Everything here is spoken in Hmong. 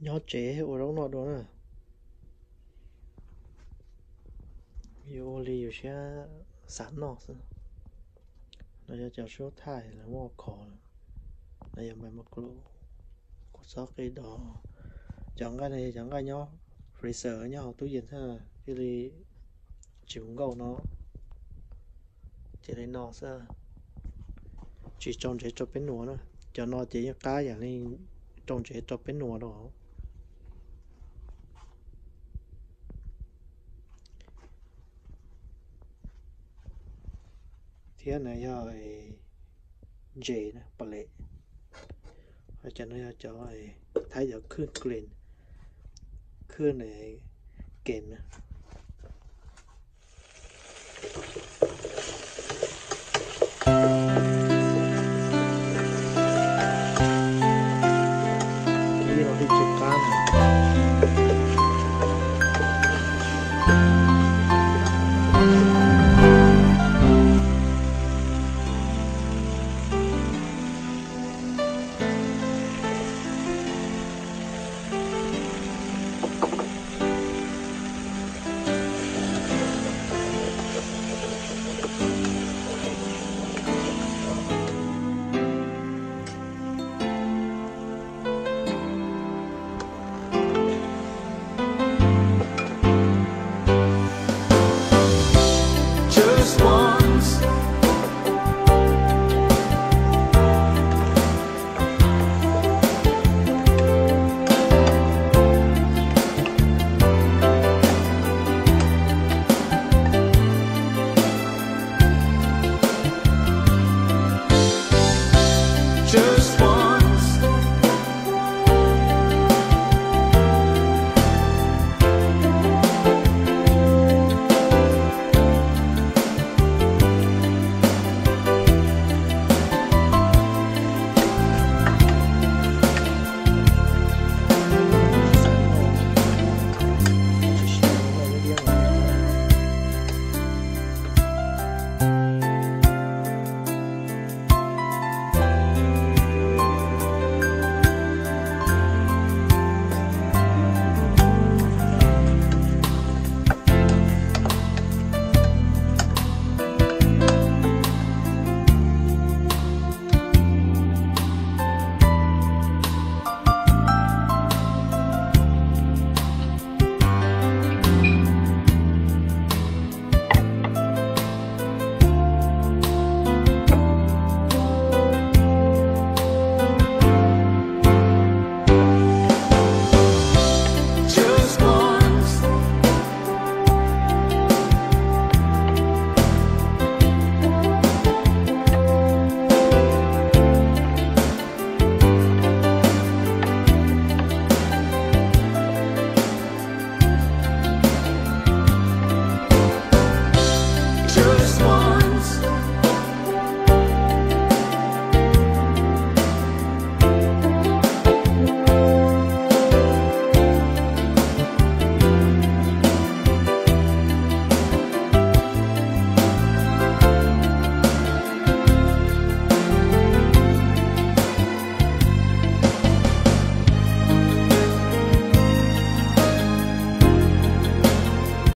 Nyob tsev ua zaub noj dua na. Yus ua li yus siab xav noj xwb. No yog cov suab thaij lawv muab khov lawm. No yog npais mos kos, kua txob qij dos. Cov nqaij no yog cov nqaij nyob freezer nyob hauv tub yees thiaj li tsis hu nkauj no. Ces li no xwb, tsis rau ntsev rau peb nuas na. Cov no ces yeej qab yam li rau ntsev rau peb nuas rau. Thiab na yog ntses na, pom lem. Cov no yog cov Thaib cov khwj klen, khwj kem na.